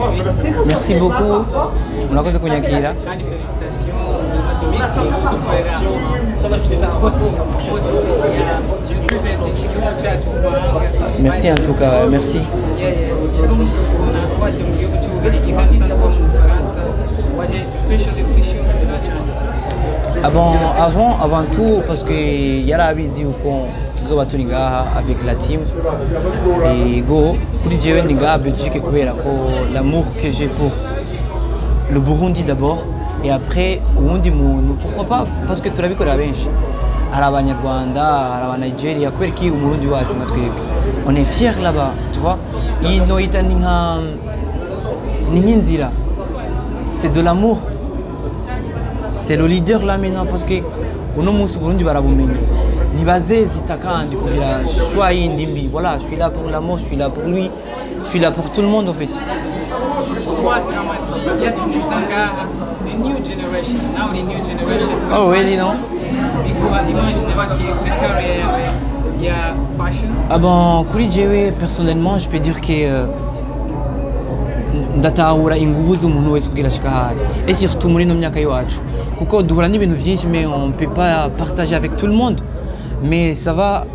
TV. Merci beaucoup, murakoze kunyakira. Kandi félicitations, umaze iminsi udukorera post ya presenting igihugu cyacu mu mahanga. Merci en tout cas, merci. Yeah. Uno munsi tukubona waje mu gihugu cy'Ububiligi kandi usanzwe uba mu Bufaransa, waje especially kuri show gusa cyane? Avant tout, parce que yarabizi yuko tuzoba turi ngaha avec la team. Et go, kuri jewe ndi ngaha Belgique kubera ko l'amour que j'ai pour le Burundi d'abord et après uwundi muntu, pourquoi pas, parce que turabikorera benshi, hari Abanyarwanda, hari Abanigeria, kubera ki Umurundi wacu nka twebwe on est fier là-bas, tu vois. Iyi noyita ni nka ni nk'inzira, c'est de l'amour, c'est le leader là maintenant, parce que uno munsi Burundi barabumenye, ntibazezita kandi kugira choix yindi mbi. Voilà, je suis là pour l'amour, je suis là pour lui, je suis là pour tout le monde en fait. Kuba Drama T yatunyuza ngaha, the new generation, now the new generation. Oh really, non? Biguha image bakiye kuri career yawe ya fashion? Ah bon, kuri jewe personnellement, je peux dire que ndatahura inguvu z'umuntu wese kugira ashika ahari, et surtout muri ino myaka y'iwacu, kuko duhura n'ibintu byinshi, mais on peut pas partager avec tout le monde. Mais ça va,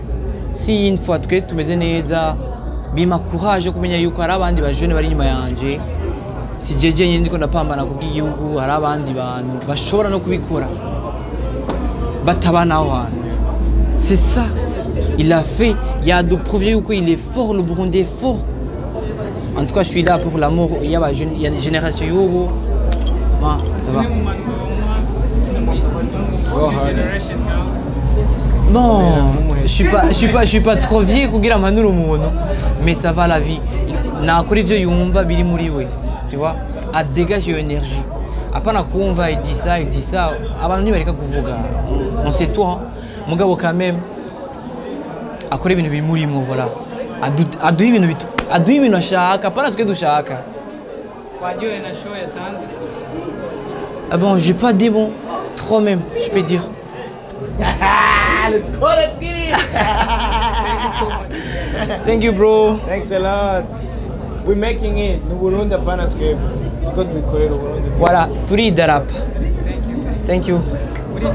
si une fois twe tumeze neza, bimpa courage yo kumenya yuko hari abandi bajene bari inyuma yanje, si jeje nyine ndiko ndapambana kubw'igihugu, hari abandi bantu bashobora no kubikora batabana aho hantu. C'est ça, il a fait, il a de prouver yuko il est fort, le Burundi est fort. En tout cas, je suis là pour l'amour y'aba ya génération y'ubu. Ma, ça va. Zimwe mu mpanuro womuha new generation now? Bon, je suis pas trop vieux kugira mpanure umuntu, mais ça va, la vie. Nakora ivyo yumva biri muri we, tu vois, adégage iyo énergie. Apana kumva il dit ça, il dit ça. Abantu ntibareka kuvuga. On sait tout, hein. Mugabo quand même akora ibintu bimurimo, voilà. Aduha ibintu bitu, aduha ibintu ashaka, apana twe dushaka. Waryohewe na show yatanze? Ah bon, j'ai pas des bons, trop même, je peux dire. Let's go, let's get it. Thank you so much. Thank you, bro. Thanks a lot. We're making it. Ni Burundi, apana twebwe. Tuko dukorera Uburundi. Voilà, turi idarapo. Thank you. Thank you. Muri